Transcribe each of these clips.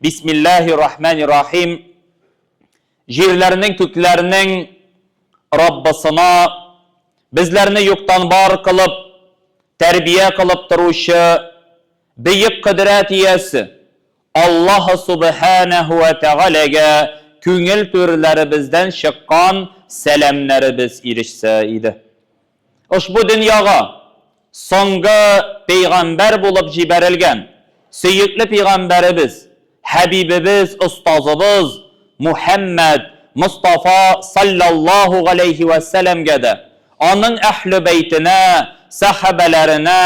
Бисмиллаһи рахмани рахим. Җирләрнең, күкләрнең Раббысына, безләрне юктан бар кылып, тәрбия кылып торучы бөек кодрәт иясе Аллаһ субханәһу вә тәгаләгә күңел түрләребездән чыккан сәламнәребез ирешсә иде. Ошбу дөньяга соңгы пәйгамбәр булып җибәрелгән сөекле пәйгамбәребез, хәбибебез, остазыбыз Мухәммәд Мостафа салләллаһу галәйһи вә сәләмгә дә, аның әһле бәйтенә, сәхабәләренә,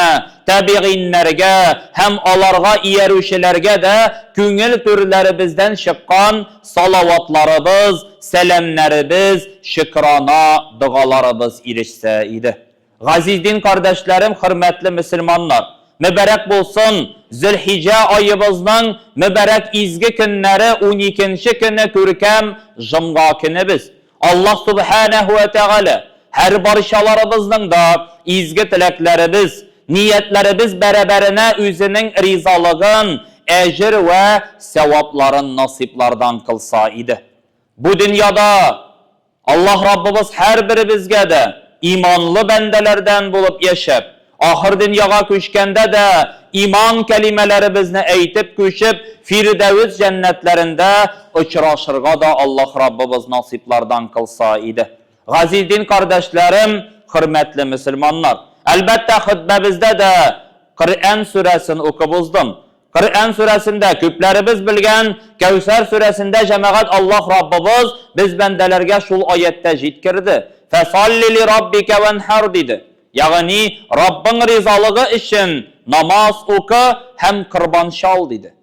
тәбигыйннәргә һәм аларга иярүчеләргә дә күңел түрләребездән чыккан салаватларыбыз, сәламнәребез, шөкрана догаларыбыз ирешсә иде. Газиз дин кардәшләрем, хөрмәтле мөселманнар! Мөбарәк булсын Зөлхиҗә аебызның мөбарәк изге көннәре, уникенче көне күркәм җомга көнебез. Аллаһ Сүбхәнәһү вә Тәгалә һәр барчаларыбызның да изге теләкләребез, ниятләребез бәрабәренә үзенең ризалыгын, әҗер вә сәвапларын насыйплардан кылса иде. Бу дөньяда Аллаһ Раббыбыз һәрберебезгә дә иманлы бәндәләрдән булып яшәп, ахыр дөньяга күчкәндә дә иман кәлимәләребезне әйтеп күчеп, Фирдәвес җәннәтләрендә очрашырга да Аллаһ Раббыбыз насыйплардан кылса иде. Газиз дин кардәшләрем, хөрмәтле мөселманнар! Әлбәттә, хөтбәбездә дә Коръән сүрәсен укып уздым. Коръән сүрәсендә, күпләребез белгән Кәүсәр сүрәсендә җәмәгать Аллаһ Раббыбыз без бәндәләргә шул аятьтә җиткерде. Фәсалли ли раббика вәнхәр диде. Ягъни, Раббың ризалыгы өчен намаз укы һәм корбан чал диде.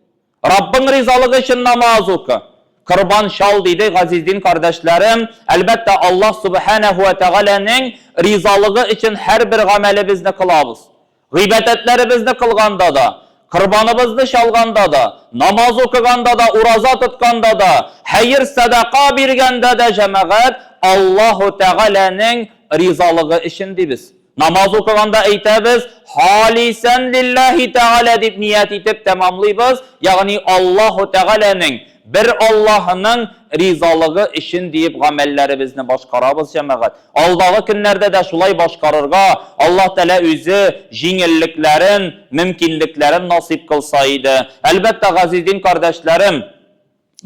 Раббың ризалыгы өчен намаз укы, корбан чал диде, газиз дин кардәшләрем. Әлбәттә, Аллаһ Сүбхәнәһү вә Тәгаләнең ризалыгы өчен һәрбер гамәлебезне кылабыз. Гыйбадәтләребезне кылганда да, корбаныбызны чалганда да, намаз укыганда да, ураза тотканда да, хәер-сәдака биргәндә дә, җәмәгать, Аллаһу Тәгаләнең ризалыгы өчен дибез. Намаз укыганда әйтәбез, Халисән лиллаһи Тәгалә дип ният итеп тәмамлыйбыз, ягъни Аллаһу Тәгаләнең, бер Аллаһының ризалыгы өчен диеп гамәлләребезне башкарабыз, җәмәгать. Алдагы көннәрдә дә шулай башкарырга Аллаһ Тәгалә үзе җиңеллекләрен, мөмкинлекләрен насыйп кылса иде. Әлбәттә, газиз дин кардәшләрем,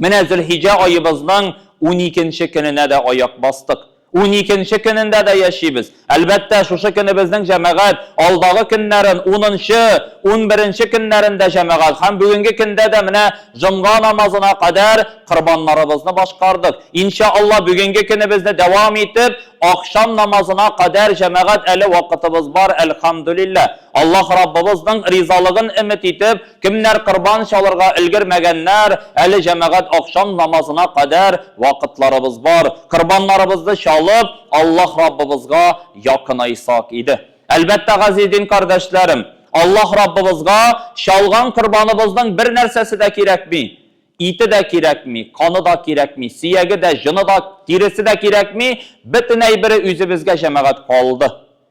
менә Зөлхиҗә аебызның уникенче көненә дә аяк бастык. Уникенче көнендә дә яшибез. Әлбәттә, шушы көнебезнең, җәмәгать, алдагы көннәрен, унынчы, унберенче көннәрен дә, җәмәгать, һәм бүгенге көндә дә менә җомга намазына кадәр корбаннарыбызны башкардык. Инша Алла, бүгенге көнебезне дәвам итеп, ахшам намазына кадәр, җәмәгать, әле вакытыбыз бар, әлхәмдүлилләһ. Аллаһ Раббыбызның ризалыгын өмет итеп, кемнәр корбан чалырга өлгермәгәннәр, әле, җәмәгать, ахшам намазына кадәр вакытларыбыз бар. Корбаннарыбызны чалып, Аллаһ Раббыбызга якынайсак иде. Әлбәттә, газиз дин кардәшләрем, Аллаһ Раббыбызга чалган корбаныбызның бер нәрсәсе дә кирәкми. Ите дә кирәкми, каны да кирәкми, сөяге дә, җоны да, тиресе дә кирәкми, бөтен әйбере үзебезгә, җәмәгать, калды.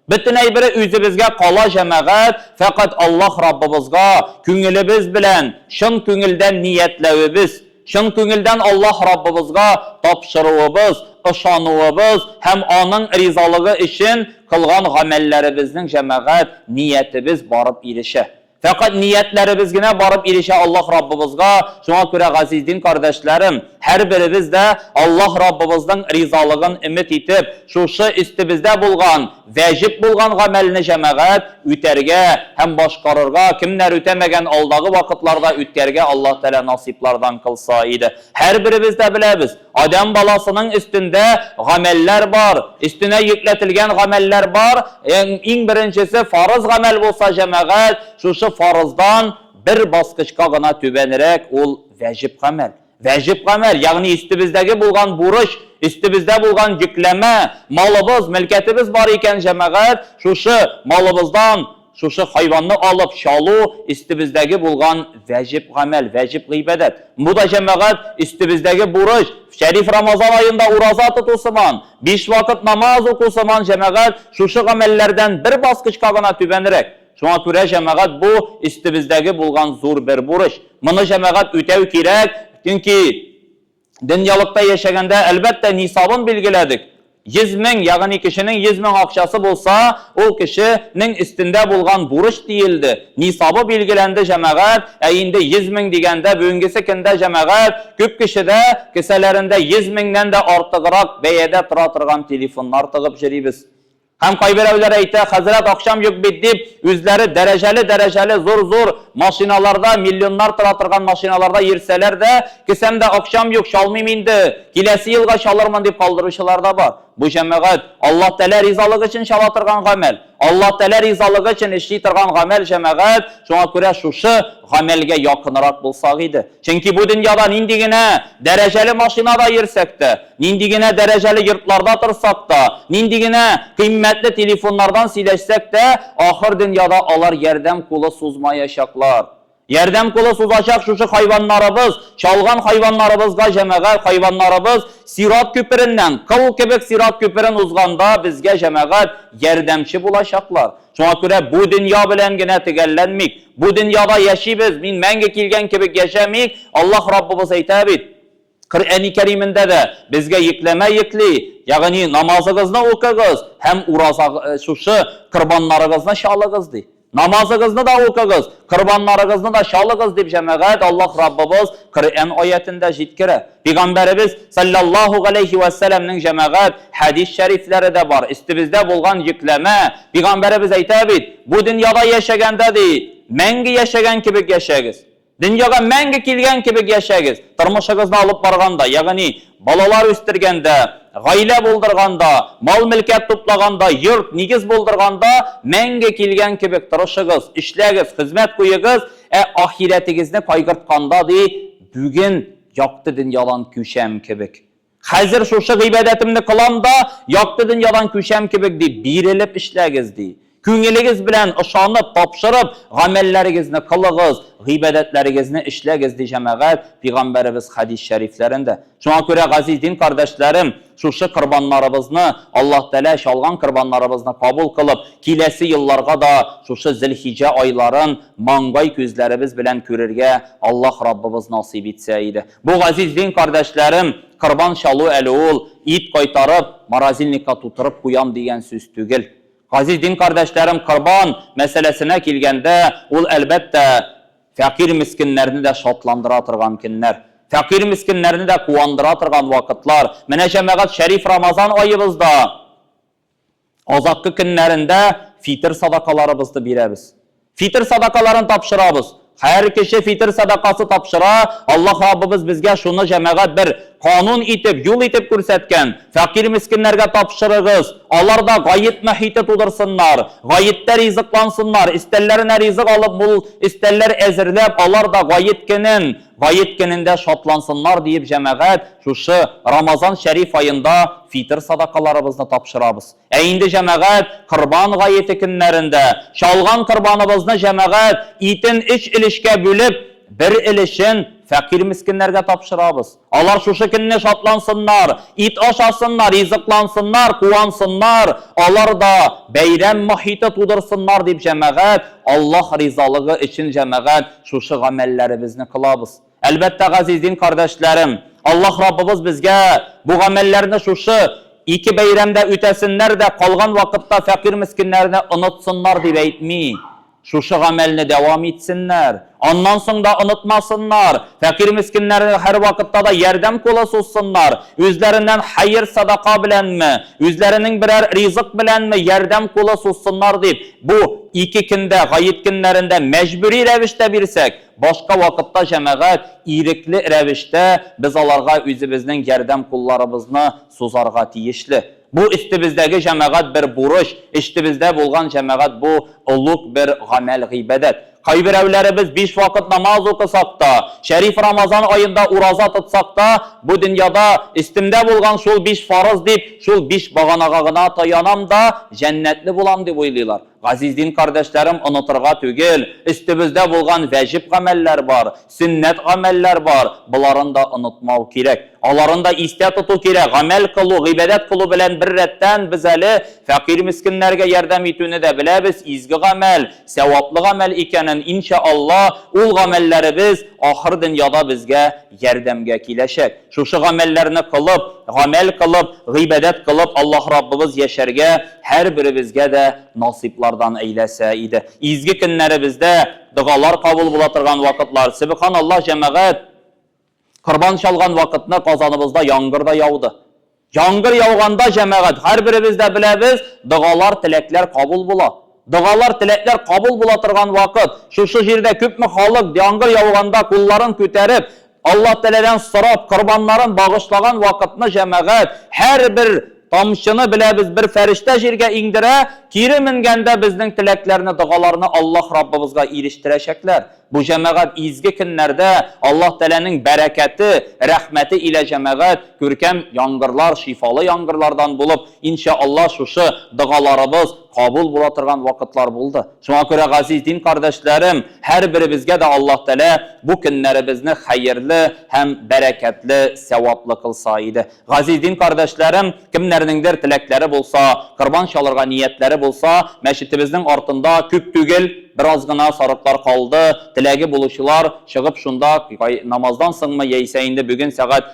Бөтен әйбере үзебезгә кала, җәмәгать, фәкать Аллаһ Раббыбызга күңелебез белән, чын күңелдән ниятләвебез, чын күңелдән Аллаһ Раббыбызга тапшыруыбыз, ышануыбыз һәм Аның ризалыгы өчен кылган гамәлләребезнең, җәмәгать, ниятебез барып ирешә. Фәкать ниятләребез генә барып ирешә Аллаһ Раббыбызга, шуңа күрә, газиз дин кардәшләрем, һәрберебез дә Аллаһ Раббыбызның ризалыгын өмет итеп, шушы өстебездә булган, вәҗиб булган гамәлне, җәмәгать, үтәргә һәм башкарырга, кемнәр үтәмәгән, алдагы вакытларда үткәргә Аллаһ Тәгалә насыйплардан кылса иде. Һәрберебез дә беләбез, Адәм баласының өстендә гамәлләр бар, өстенә йөкләтелгән гамәлләр бар. Иң беренчесе фарыз гамәл булса, җәмәгать, шушы фарыздан бер баскычка гына түбәнрәк ул вәҗиб гамәл. Вәҗиб гамәл, ягъни өстебездәге булган бурыч, өстебездә булган йөкләмә, малыбыз, мөлкәтебез бар икән, җәмәгать, шушы малыбыздан Шушы хайванны алып чалу өстебездәге булган вәҗиб гамәл, вәҗиб гыйбадәт. Бу да, җәмәгать, өстебездәге бурыч. Шәриф Рамазан аенда ураза тоту сыман, биш вакыт намаз уку сыман, җәмәгать, шушы гамәлләрдән бер баскычка гына түбәнрәк. Шуңа күрә, җәмәгать, бу өстебездәге булган зур бер бурыч. Моны, җәмәгать, үтәү кирәк, чөнки дөньялыкта яшәгәндә, әлбәттә, нисабын билгеләдек. 100 мең, ягъни кешенең 100 мең акчасы булса, ул кешенең өстендә булган бурыч диелде. Нисабы билгеләнде, җәмәгать. Ә инде 100 мең дигәндә, бүгенгесе көндә, җәмәгать, күп кешедә кесәләрендә 100 меңнән дә артыграк бәядә тора торган телефоннар тыгып җөрибез. Һәм кайберәүләр әйтә, хәзрәт, акчам юк бит дип, үзләре дәрәҗәле-дәрәҗәле зур-зур машиналарда, миллионнар тора торган машиналарда йөрсәләр дә, кесәмдә акчам юк, чалмыйм инде, киләсе елга чалырмын дип калдыручылар да бар. Бу, җәмәгать, Аллаһ Тәгалә ризалыгы өчен чала торган гамәл. Аллаһ Тәгалә ризалыгы өчен эшли торган гамәл, җәмәгать, шуңа күрә шушы гамәлгә якынрак булсак иде. Чөнки бу дөньяда нинди генә дәрәҗәле машинада йөрсәк тә, нинди генә дәрәҗәле йортларда торсак та, нинди генә кыйммәтле телефоннардан сөйләшсәк тә, ахыр дөньяда алар ярдәм кулы сузмаячаклар. Ярдәм кулы сузачак шушы хайваннарыбыз, чалган хайваннарыбызга, җәмәгать, хайваннарыбыз сират күпереннән, кыл кебек сират күперен узганда безгә, җәмәгать, ярдәмче булачаклар. Шуңа күрә бу дөнья белән генә төгәлләнмик. Бу дөньяда яшибез, мин мәңге килгән кебек яшәмик. Аллаһ Раббыбыз әйтә бит, Коръәни Кәримендә дә безгә йөкләмә йөкли, ягъни намазыгызны укыгыз һәм ураза шушы корбаннарыгызны чалыгыз ди. Намазыгызны да укыгыз, корбаннарыгызны да чалыгыз дип җәмәгать Аллаһ Раббыбыз Коръән аятендә җиткерә. Пигамбәребез саллаллаһу галәйһи вә сәләмнең җәмәгать хәдис шәрифләре дә бар. Өстебездә булган йөкләмә. Пигамбәребез әйтә бит, бу дөньяда яшәгәндә ди, мәңге яшәгән кебек яшәгез. Дөньяга мәңге килгән кебек яшәгез. Тормышыгызны алып барганда, ягъни балалар үстергәндә, гаилә булдырганда, мал-мөлкәт туплаганда, йорт, нигез булдырганда мәңге килгән кебек тырышыгыз, эшләгез, хезмәт куегыз, ә ахирәтегезне кайгыртканда, ди, бүген якты дөньядан күчәм кебек. Хәзер шушы гыйбадәтемне кылам да, якты дөньядан күчәм кебек, дип, бирелеп эшләгез, ди. Күңелегез белән ышанып, тапшырып, гамәлләрегезне кылыгыз, гыйбадәтләрегезне эшләгез, ди җәмәгать, пигамбәребез хәдис шәрифләрендә. Шуңа күрә, газиз дин кардәшләрем, шушы корбаннарыбызны Аллаһ Тәгалә чалган корбаннарыбызны кабул кылып, киләсе елларга да шушы Зөлхиҗә айларын маңгай күзләребез белән күрергә Аллаһ Раббыбыз насыйп итсә иде. Бу газиз дин кардәшләрем, корбан чалу әле ул, ит кайтарып, морозильникка тутырып куям дигән сүз түгел. Газиз дин кардәшләрем, корбан мәсьәләсенә килгәндә, ул, әлбәттә, фәкыйрь-мескеннәрне дә шатландыра торган көннәр. Фәкыйрь-мескеннәрне дә куандыра торган вакытлар. Менә, җәмәгать, шәриф Рамазан аебызда, Азаккы көннәрендә фитыр садакаларыбызны бирәбез. Фитыр садакаларын тапшырабыз. Һәр кеше фитыр садакасы тапшыра. Аллаһ Раббыбыз безгә шуны җәмәгать бер канун итеп, юл итеп күрсәткән. Фәкыйрь-мескеннәргә тапшырыгыз. Алар да гает мөхите тудырсыннар, гаеттә ризыклансыннар, өстәлләренә ризык алып, мул өстәлләр әзерләп, алар да гает көнен, гает көнендә шатлансыннар диеп җәмәгать шушы Рамазан шәриф аенда фитыр садакаларыбызны тапшырабыз. Ә инде җәмәгать Корбан гаете көннәрендә чалган корбаныбызны җәмәгать итен өч өлешкә бүлеп, бер өлешен фәкыйрь-мескеннәргә тапшырабыз. Алар шушы көнне шатлансыннар, ит ашасыннар, ризыклансыннар, куансыннар, алар да бәйрәм мохите тудырсыннар дип җәмәгать Аллаһ ризалыгы өчен җәмәгать Шушы гамәлләребезне кылабыз. Әлбәттә, газиз дин кардәшләрем, Аллаһ Раббыбыз безгә бу гамәлләрне шушы ике бәйрәмдә үтәсеннәр дә, калган вакытта фәкыйрь-мескеннәрне онытсыннар дип әйтми. Шушы гамәлне дәвам итсеннәр. Аннан соң да онытмасыннар. Фәкыйрь-мескеннәргә һәрвакытта да ярдәм кулы сузсыннар. Үзләреннән хәер-садака беләнме, үзләренең берәр ризык беләнме ярдәм кулы сузсыннар дип, Бу ике көндә, гает көннәрендә мәҗбүри рәвештә бирсәк, башка вакытта җәмәгать ирекле рәвештә без аларга үзебезнең ярдәм кулларыбызны сузарга тиешле. Бу өстебездәге җәмәгать бер бурыч, өстебездә булган җәмәгать бу олуг бер гамәл-гыйбадәт. Кайберәүләребез биш вакыт намаз укысак та, шәриф Рамазан аенда ураза тотсак та, бу дөньяда өстемдә булган шул биш фарыз дип, шул биш баганага гына таянам да, җәннәтле булам дип уйлыйлар. Газиз дин кардәшләрем, онытырга түгел, өстебездә булган вәҗиб гамәлләр бар, сөннәт гамәлләр бар, боларын да онытмау кирәк. Аларын да истә тоту кирәк. Гамәл кылу, гыйбадәт кылу белән беррәттән без әле фәкыйрь-мескеннәргә ярдәм итүне дә беләбез, изге гамәл, сәваплы гамәл икәнен, иншә Алла, ул гамәлләребез ахыр дөньяда безгә ярдәмгә киләчәк. Шушы гамәлләрне кылып, гамәл кылып, гыйбадәт кылып, Аллаһ Раббыбыз яшәргә һәрберебезгә дә насыйплардан әйләсә иде. Изге көннәребездә догалар кабул була торган вакытлар. Сөбханаллаһ, җәмәгать, корбан чалган вакытны Казаныбызда яңгыр да яуды. Яңгыр яуганда, җәмәгать, һәрберебез дә беләбез, догалар, теләкләр кабул була. Догалар, теләкләр кабул була торган вакыт. Шушы җирдә күпме халык яңгыр яуганда кулларын күтәреп, Аллаһ Тәгаләдән сорап, корбаннарын багышлаган вакытны, җәмәгать, һәрбер тамчыны беләбез, бер фәрештә җиргә иңдерә, кире менгәндә безнең теләкләрне, догаларны Аллаһ Раббыбызга ирештерәчәкләр. Бу җәмәгать изге көннәрдә Аллаһ Тәгаләнең бәрәкәте, рәхмәте илә җәмәгать күркәм яңгырлар, шифалы яңгырлардан булып, иншә Аллаһ шушы догаларыбыз кабул була торган вакытлар булды. Шуңа күрә газиз дин кардәшләрем, һәрберебезгә дә Аллаһ Тәгалә бу көннәребезне хәерле һәм бәрәкәтле, сәваплы кылса иде. Газиз дин кардәшләрем, кемнәрнеңдер теләкләре булса, корбан чалырга ниятләре булса, мәчетебезнең артында күп түгел, бераз гына сарыклар калды, теләге булучылар чыгып шунда намаздан соңмы яисә инде бүген сәгать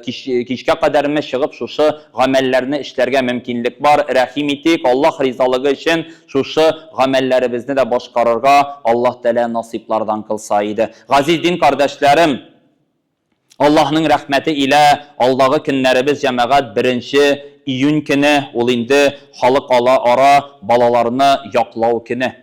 кич, кичкә кадәрме чыгып шушы гамәлләрне эшләргә мөмкинлек бар, рәхим итик, Аллаһ ризалыгы өчен шушы гамәлләребезне дә башкарырга Аллаһ Тәгалә насыйплардан кылса иде. Газиз дин кардәшләрем, Аллаһның рәхмәте илә алдагы көннәребез җәмәгать беренче июнь көне, ул инде халыкала ара балаларны яклау көне.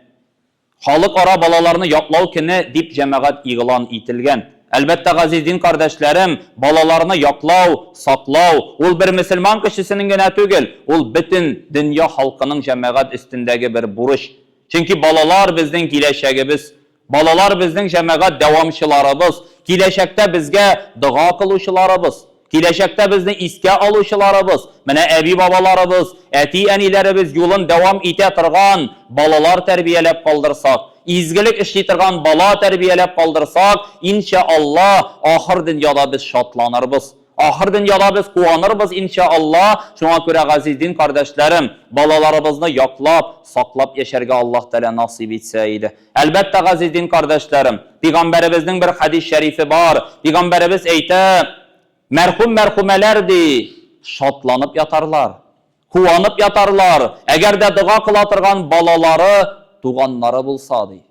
Халыкара балаларны яклау көне дип җәмәгать игълан ителгән. Әлбәттә, газиз дин кардәшләрем, балаларны яклау, саклау, ул бер мөселман кешесенең генә түгел, ул бөтен дөнья халкының җәмәгать өстендәге бер бурыч. Чөнки балалар безнең киләчәгебез. Балалар безнең җәмәгать дәвамчыларыбыз, киләчәктә безгә дога кылучыларыбыз, киләчәктә безне искә алучыларыбыз, менә әби-бабаларыбыз, әти-әниләребез юлын дәвам итә торган балалар тәрбияләп калдырсак, изгелек эшли торган бала тәрбияләп калдырсак, иншә Алла, ахыр дөньяда без шатланырбыз. Ахыр дөньяда без куанырбыз, иншә Алла, шуңа күрә, газиз дин кардәшләрем, балаларыбызны яклап, саклап яшәргә Аллаһ Тәгалә насыйп итсә иде. Әлбәттә, газиз дин кардәшләрем, пигамбәребезнең бер хәдис шәрифе бар. Пигамбәребез әйтә, мәрхүм-мәрхүмәләр, ди, шатланып ятарлар, куанып ятарлар, әгәр дә дога кыла торган балалары, туганнары булса, ди.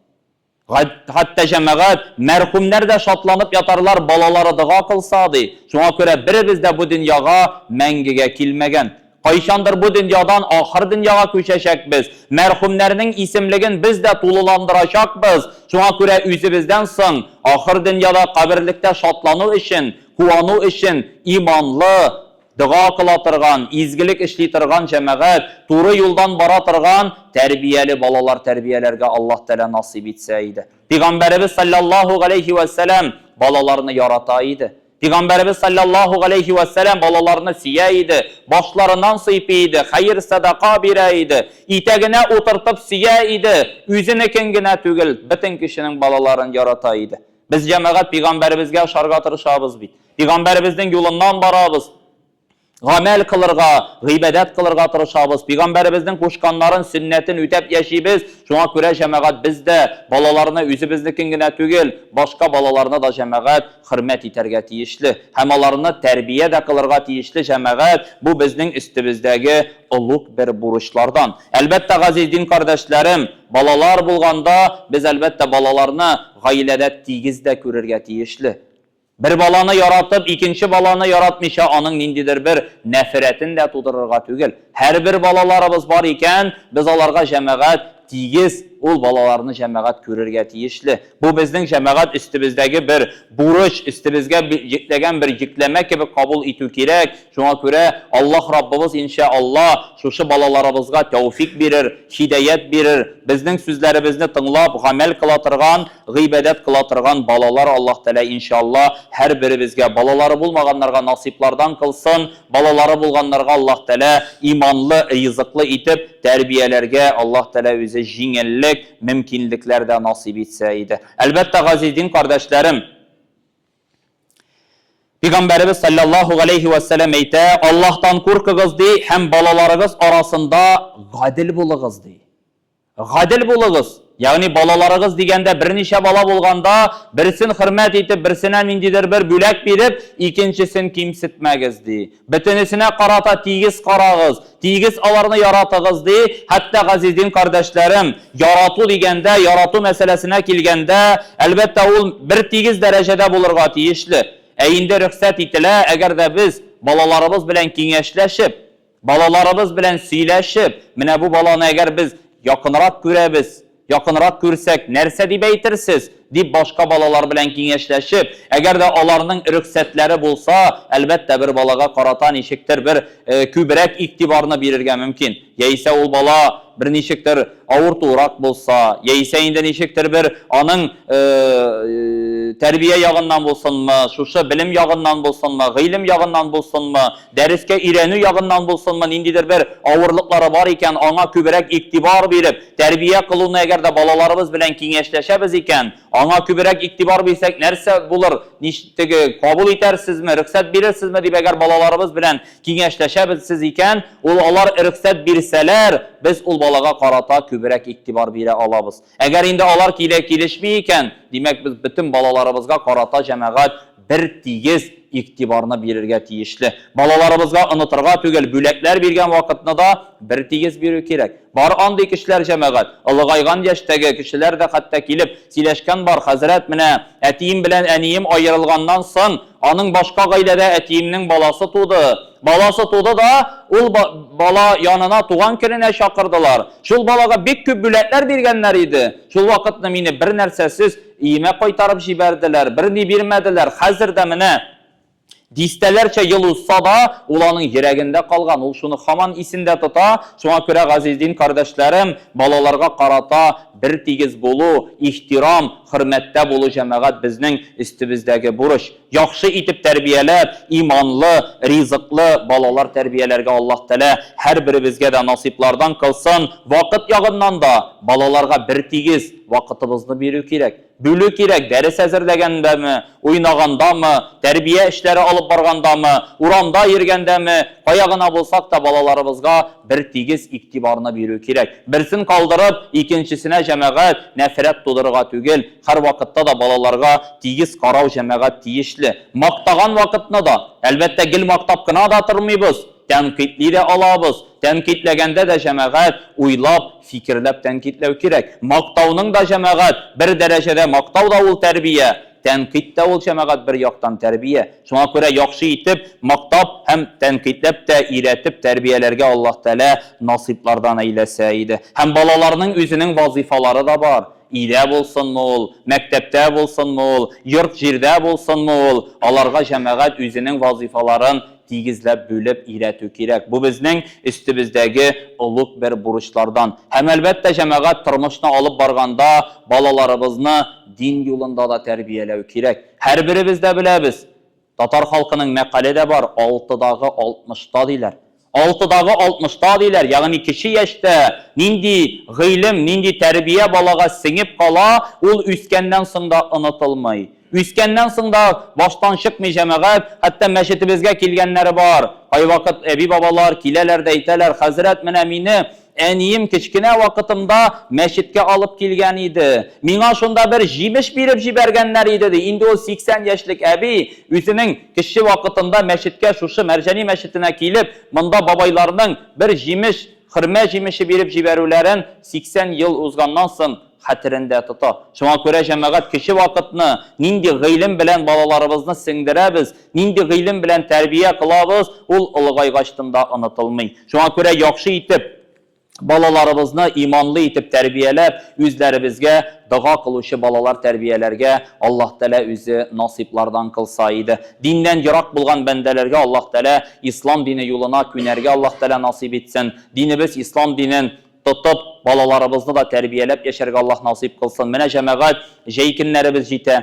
Хәтта җәмәгать, мәрхүмнәр дә шатланып ятарлар, балалары дога кылса, ди. Шуңа күрә беребез дә бу дөньяга мәңгегә килмәгән. Кайчандыр бу дөньядан ахыр дөньяга күчәчәкбез. Мәрхүмнәрнең исемлеген без дә тулыландырачакбыз. Шуңа күрә үзебездән соң ахыр дөньяда каберлектә шатлану өчен, куану өчен иманлы, Дога кыла торган, изгелек эшли торган җәмәгать, туры юлдан бара торган тәрбияле балалар тәрбияләргә Аллаһ Тәгалә насыйп итсә иде. Пигамбәребез салләллаһу галәйһи вә сәлам балаларны ярата иде. Пигамбәребез салләллаһу галәйһи вә сәлам балаларны сөя иде, башларыннан сыйпый иде, хәер-сәдака бирә иде, итәгенә утыртып сөя иде, үзенекен генә түгел, бөтен кешенең балаларын ярата иде. Без җәмәгать пигамбәребезгә ошарга тырышабыз бит. Пигамбәребезнең юлыннан барабыз. Гамәл кылырга, гыйбадәт кылырга тырышабыз. Пигамбәребезнең кушканнарын, сөннәтен үтәп яшибез. Шуңа күрә җәмәгать без дә балаларны үзебезнекен генә түгел, башка балаларны да җәмәгать хөрмәт итәргә тиешле. Һәм аларны тәрбия дә кылырга тиешле җәмәгать, бу безнең өстебездәге олуг бер бурычлардан. Әлбәттә, газиз дин кардәшләрем, балалар булганда, без әлбәттә балаларны гаиләдә тигез дә күрергә тиешле. Бер баланы яратып, икенче баланы яратмыйча, аның ниндидер бер нәфрәтен дә тудырырга түгел. Һәрбер балаларыбыз бар икән, без аларга җәмәгать тигез Ул балаларны җәмәгать күрергә тиешле. Бу безнең җәмәгать өстебездәге бер бурыч, өстебезгә йөкләгән бер йөкләмә кебек кабул итү кирәк. Шуңа күрә Аллаһ Раббыбыз, иншә Аллаһ, шушы балаларыбызга тәүфик бирер, һидаять бирер, безнең сүзләребезне тыңлап, гамәл кыла торган, гыйбадәт кыла торган балалар Аллаһ Тәгалә, иншә Аллаһ, һәрберебезгә, балалары булмаганнарга насыйплардан кылсын, балалары булганнарга Аллаһ Тәгалә иманлы, ризыклы итеп тәрбияләргә Аллаһ Тәгалә үзе җиңеллек, мөмкинлекләр дә насыйп итсә иде. Әлбәттә, газиз дин кардәшләрем! Пигамбәребез салләллаһу галәйһи вә сәлләм әйтә, Аллаһтан куркыгыз, ди, һәм балаларыгыз арасында гадел булыгыз, ди. Гадел булыгыз. Ягъни балаларыгыз дигәндә берничә бала булганда, берсен хөрмәт итеп, берсенә ниндидер бер бүләк биреп, икенчесен кимсетмәгез, ди. Бөтенесенә карата тигез карагыз, тигез аларны яратыгыз, ди. Хәтта, газиз дин кардәшләрем, ярату дигәндә, ярату мәсьәләсенә килгәндә, әлбәттә, ул бер тигез дәрәҗәдә булырга тиешле. Ә инде рөхсәт ителә, әгәр дә без балаларыбыз белән киңәшләшеп, балаларыбыз белән сөйләшеп, менә бу баланы әгәр без якынрак күрәбез, якынрак күрсәк, нәрсә дип әйтерсез? дип башка балалар белән киңәшләшеп, әгәр дә аларның рөхсәтләре булса, әлбәттә, бер балага карата ничектер бер күбрәк игътибарны бирергә мөмкин. Яисә ул бала бер ничектер авыртуырак булса, яисә инде ничектер бер аның тәрбия ягыннан булсынмы, шушы белем ягыннан булсынмы, гыйлем ягыннан булсынмы, Дәрескә өйрәнү ягыннан булсынмы, ниндидер бер авырлыклары бар икән, аңа күбрәк игътибар биреп, тәрбия кылуны әгәр дә балаларыбыз белән киңәшләшәбез икән, аңа күбрәк игътибар бирсәк, нәрсә булыр, нич, теге, кабул итәрсезме, рөхсәт бирерсезме дип әгәр балаларыбыз белән киңәшләшәбез икән, ул алар рөхсәт бирсәләр, без ул балага карата күбрәк игътибар бирә алабыз. Әгәр инде алар килә килешми икән, димәк, без бөтен балаларыбызга карата җәмәгать бер тигез игътибарны бирергә тиешле. Балаларыбызга онытырга түгел, бүләкләр биргән вакытны да бер тигез бирү кирәк. Бар андый кешеләр, җәмәгать, олыгайган яшьтәге кешеләр дә хәтта килеп сөйләшкән бар, хәзрәт, менә әтием белән әнием аерылганнан соң, аның башка гаиләдә әтиемнең баласы туды. Баласы туды да, ул бала янына туган көненә чакырдылар. Шул балага бик күп бүләкләр биргәннәр иде. Шул вакытны мине бер нәрсәсез Өемә кайтарып җибәрделәр, берни бирмәделәр. Хәзер дә менә дистәләрчә ел узса да, ул аның йөрәгендә калган, ул шуны һаман исендә тота. Шуңа күрә, газиз дин кардәшләрем, балаларга карата бертигез булу, ихтирам, хөрмәттә булу җәмәгать безнең өстебездәге бурыч. Яхшы итеп тәрбияләп, иманлы, ризыклы балалар тәрбияләргә Аллаһ Тәгалә һәрберебезгә дә насыйплардан кылсын. Вакыт ягыннан да балаларга бертигез вакытыбызны бирү кирәк. Бүлү кирәк, дәрес әзерләгәндәме, уйнагандамы, тәрбия эшләре алып баргандамы, урамда йөргәндәме, кая гына булсак та балаларыбызга бертигез игътибарны бирү кирәк. Берсен калдырып, икенчесенә җәмәгать нәфрәт тудырырга түгел. Һәрвакытта да балаларга тигез карау җәмәгать тиешле. Мактаган вакытны да, әлбәттә, гел мактап кына да тормыйбыз, тәнкыйтьли дә алабыз. Тәнкыйтьләгәндә дә җәмәгать уйлап, фикерләп тәнкыйтьләү кирәк. Мактауның да җәмәгать бер дәрәҗәдә мактау да ул тәрбия, тәнкыйть тә ул җәмәгать бер яктан тәрбия. Шуңа күрә яхшы итеп мактап һәм тәнкыйтьләп тә өйрәтеп тәрбияләргә Аллаһ Тәгалә насыйплардан әйләсә иде. Һәм балаларның үзенең вазыйфалары да бар. Өйдә булсынмы ул, мәктәптә булсынмы ул, йорт-җирдә булсынмы ул, аларга җәмәгать үзенең вазыйфаларын тигезләп бүлеп өйрәтү кирәк. Бу безнең өстебездәге олуг бер бурычлардан. Һәм, әлбәттә, җәмәгать тормышны алып барганда балаларыбызны дин юлында да тәрбияләү кирәк. Һәрберебез дә беләбез, Татар халкының мәкале дә бар, алтыдагы алтмышта диләр. Алтыдагы алтмышта диләр, ягъни кече яшьтә нинди гыйлем, нинди тәрбия балага сеңеп кала, ул үскәннән соң да онытылмый. Үскәннән соң да баштан чыкмый җәмәгать, хәтта мәчетебезгә килгәннәре бар. Кайвакыт әби-бабалар киләләр дә әйтәләр, хәзрәт, менә мине Әнием кечкенә вакытымда мәчеткә алып килгән иде. Миңа шунда бер җимеш биреп җибәргәннәр иде, ди. Инде ул 80 яшьлек әби үзенең кече вакытында мәчеткә, шушы Мәрҗани мәчетенә килеп, монда бабайларның бер җимеш, хөрмә җимеше биреп җибәрүләрен 80 ел узганнан соң хәтерендә тота. Шуңа күрә, җәмәгать, кече вакытны нинди гыйлем белән балаларыбызны сеңдерәбез, нинди гыйлем белән тәрбия кылабыз, ул олыгайгачтын да онытылмый. Шуңа күрә яхшы итеп Балаларыбызны иманлы итеп тәрбияләп, үзләребезгә дога кылучы балалар тәрбияләргә Аллаһ Тәгалә үзе насыйплардан кылса иде. Диннән ерак булган бәндәләргә Аллаһ Тәгалә ислам дине юлына күнәргә Аллаһ Тәгалә насыйп итсен. Динебез ислам динен тотып, балаларыбызны да тәрбияләп яшәргә Аллаһ насыйп кылсын. Менә, җәмәгать, җәй көннәребез җитә.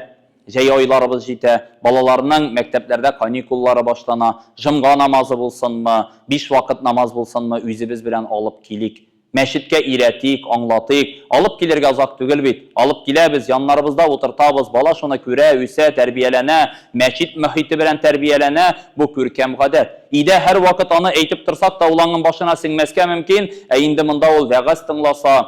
Җәй айларыбыз җитә, балаларның мәктәпләрдә каникуллары башлана. Җомга намазы булсынмы, биш вакыт намаз булсынмы, үзебез белән алып килик. Мәчеткә өйрәтик, аңлатыйк. Алып килергә озак түгел бит. Алып киләбез, яннарыбызда утыртабыз, бала шуны күрә, үсә, тәрбияләнә, мәчет мохите белән тәрбияләнә, бу күркәм гадәт. Өйдә һәрвакыт аны әйтеп торсак та, ул аңың башына сеңмәскә мөмкин, ә инде монда ул вәгазь тыңласа,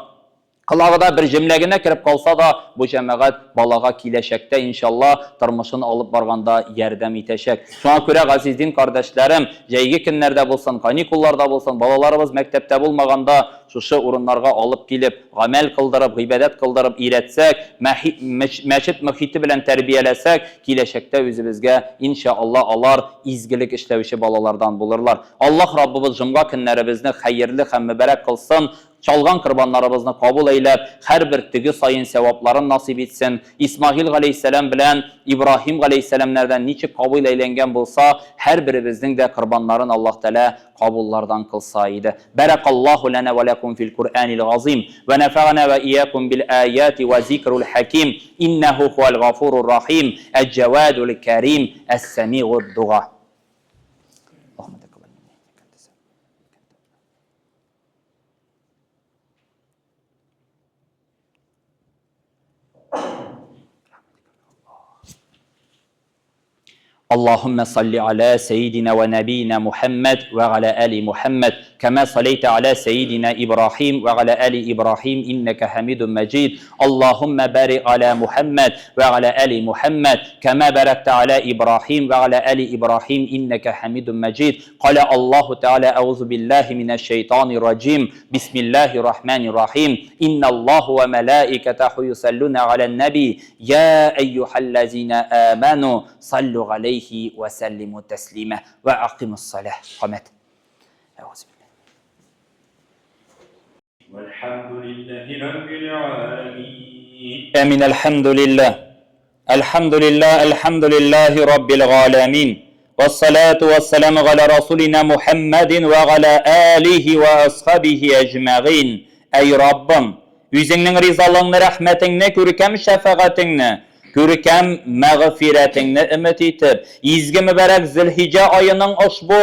Колагына бер җөмлә генә кереп калса да, бу җәмәгать балага киләчәктә, иншалла, тормышын алып барганда ярдәм итәчәк. Шуңа күрә, газиз дин кардәшләрем, җәйге көннәрдә булсын, каникулларда булсын, балаларыбыз мәктәптә булмаганда, шушы урыннарга алып килеп, гамәл кылдырып, гыйбадәт кылдырып өйрәтсәк, мәчет мохите белән тәрбияләсәк, киләчәктә үзебезгә, иншалла, алар изгелек эшләүче балалардан булырлар. Аллаһ Раббыбыз җомга көннәребезне хәерле һәм мөбарәк кылсын, Чалган корбаннарыбызны кабул әйләп, һәрбер төге саен сәвапларын насыйп итсен. Исмагыйль галәйһиссәлам белән Ибраһим галәйһиссәламнәрдән ничек кабул әйләнгән булса, һәрберебезнең дә корбаннарын Аллаһ Тәгалә кабуллардан кылса иде. Бәрәкаллаһу ләнә вә ләкүм фил Куръәнил газыйм, вә нәфәгънә вә иякүм бил аяти вә зикрул хәким, иннәһу һуәл гафурур рахим, әҗ-җәвадул кәрим, әс-сәмигуд дуга. Аллаһуммә тәкәббәл минни иннәкә әнтәс اللهم صل على سيدنا ونبينا محمد وعلى آل محمد كما صليت على سيدنا إبراهيم وعلى آل إبراهيم إنك حميد مجيد اللهم بارك على محمد وعلى آل محمد كما باركت على إبراهيم وعلى آل إبراهيم إنك حميد مجيد قال الله تعالى أعوذ بالله من الشيطان الرجيم بسم الله الرحمن الرحيم إن الله وملائكته يصلون على النبي يا أيها الذين آمنوا صلوا عليه وسلموا تسليما وأقيموا الصلاة قامت أعوذ بالله والحمد لله رب العالمين آمين الحمد لله الحمد لله الحمد لله رب العالمين والصلاة والسلام على رسولنا محمد وعلى آله وأصحابه أجمعين Әй Раббым, үзеңнең ризалыгыңны, рәхмәтеңне, күркәм шәфәгатеңне, Күркәм мәгъфирәтеңне өмет итеп, изге мөбарәк Зөлхиҗә аеның ошбу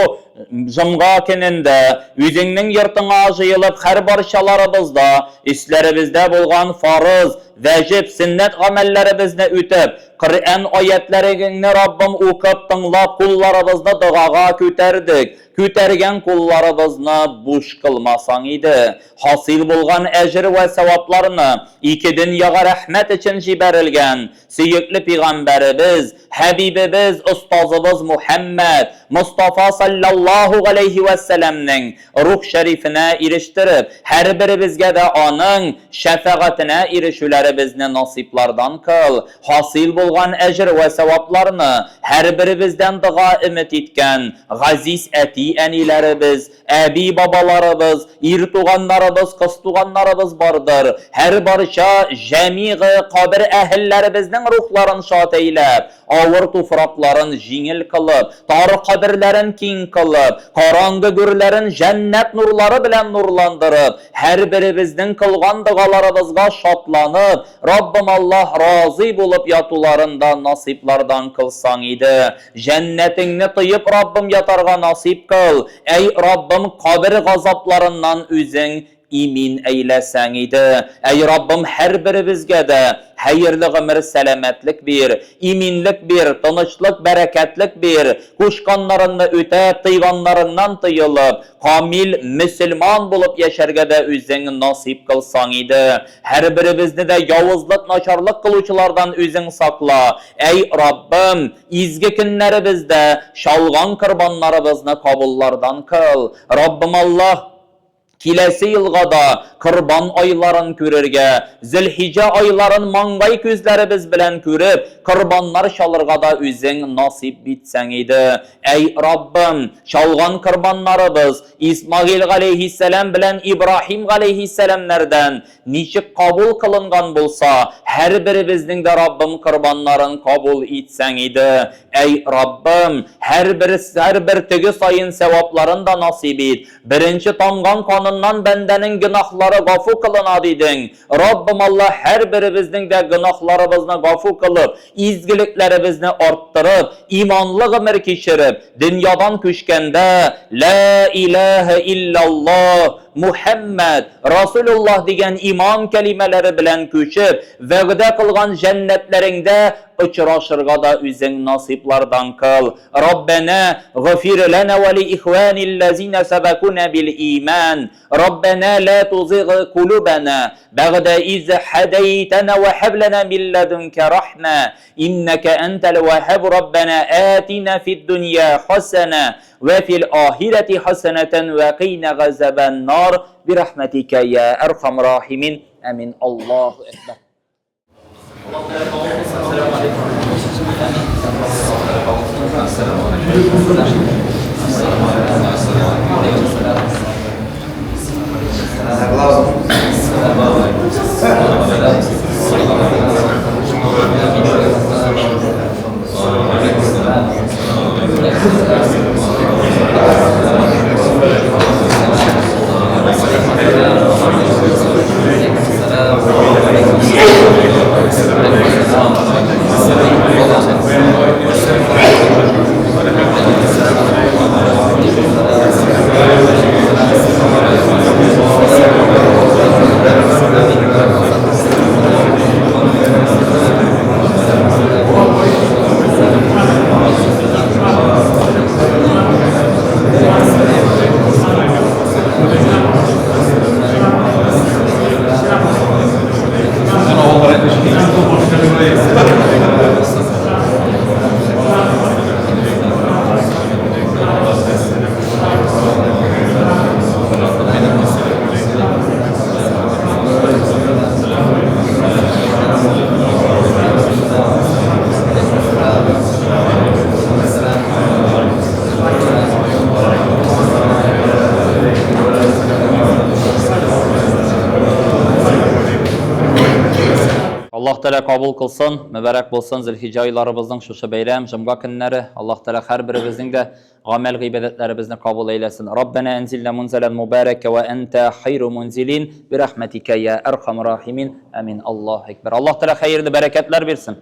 җомга көнендә үзеңнең йортыңа җыелып һәрбарчаларыбызда өсләребездә булган фарыз, вәҗеп, сөннәт гамәлләребезне үтеп, Коръән аятьләрегеңне, Раббым, укып, тыңлап, кулларыбызны догага күтәрдек. Күтәргән кулларыбызны буш кылмасаң иде. Хасил булган әҗер вә сәвапларны ике дөньяга рәхмәт өчен җибәрелгән сөекле пигамбәребез, хәбибебез, остазыбыз Мухәммәд Мостафа салләллаһу галәйһи вә сәләмнең рух шәрифенә ирештереп, һәрберебезгә дә аның шәфәгатенә ирешүләребезне насыйплардан кыл. Хасил булган әҗер вә сәвапларны һәрберебездән дога өмет иткән газиз әти-әниләребез, Әби-бабаларыбыз, ир туганнарыбыз, кыз туганнарыбыз бардыр. Һәрбарча җәмигы кабер әһелләребезнең рухларын шат әйләп, авыр туфракларын җиңел кылып, тар каберләрен киң кылып, караңгы гүрләрен җәннәт нурлары белән нурландырып, һәрберебезнең кылган догаларыбызга шатланып, Раббым Аллаһ разый булып ятуларын да насыйплардан кылсаң иде. Җәннәтеңне тоеп, Раббым, ятарга насыйп кыл. Әй, Раббым, кабер газапларыннан үзең имин әйләсәң иде. Әй, Раббым, һәрберебезгә дә хәерле гомер, сәламәтлек бир, иминлек бир, тынычлык, бәрәкәтлек бир, кушканнарыңны үтәп, тыйганнарыңнан тыелып, камил мөселман булып яшәргә дә үзең насыйп кылсаң иде. Һәрберебезне дә явызлык, начарлык кылучылардан үзең сакла. Әй, Раббым, изге көннәребездә чалган корбаннарыбызны кабуллардан кыл. Раббым Аллаһ! Киләсе елга да Корбан айларын күрергә, Зөлхиҗә айларын маңгай күзләребез белән күреп, корбаннар чалырга да үзең насыйп итсәң иде. Әй, Раббым, чалган корбаннарыбыз Исмагыйль галәйһиссәлам белән Ибраһим галәйһиссәламнәрдән ничек кабул кылынган булса, һәрберебезнең дә, Раббым, корбаннарын кабул итсәң иде. Әй, Раббым, һәрбер, һәрбер төге саен сәвапларын да насыйп ит. Беренче тамган каныннан бәндәнең гөнаһлары гафу кылына, дидең. Раббым Аллаһ, һәрберебезнең дә гөнаһларыбызны гафу кылып, изгелекләребезне арттырып, иманлы гомер кичереп, дөньядан күчкәндә, Лә иләһә илляллаһ, Мухәммәд, Расулуллаһ дигән иман кәлимәләре белән күчеп, вәгъдә кылган җәннәтләреңдә очрашырга да үзең насыйплардан кыл. Раббәнә гыфир ләнә вә ли ихванилләзинә сәбәкүнә бил иман. Раббәнә лә тузиг кулубәнә бәгъдә из һәдәйтәнә вә һәб ләнә мин ләдүнкә рахмә иннәкә әнтәл вәһһаб. Раббәнә атина фид дөнья хәсәнә вә фил ахирәти хәсәнәтән вә кыйна газабән нар бирахмәтикә йә әрхәмәр рахимин. Амин. Аллаһу әкбәр. Аллаһ Тәгалә кабул кылсын, мөбарәк булсын Зөлхиҗә айларыбызның шушы бәйрәм, җомга көннәре. Аллаһ Тәгалә һәрберебезнең дә гамәл гыйбадәтләребезне кабул әйләсен. Раббана әнзилна мунзалан мубарака ва анта хайру мунзилин бирахматика я архамар рахимин. Амин. Аллаһу әкбәр. Аллаһ Тәгалә хәерле бәрәкәтләр бирсен.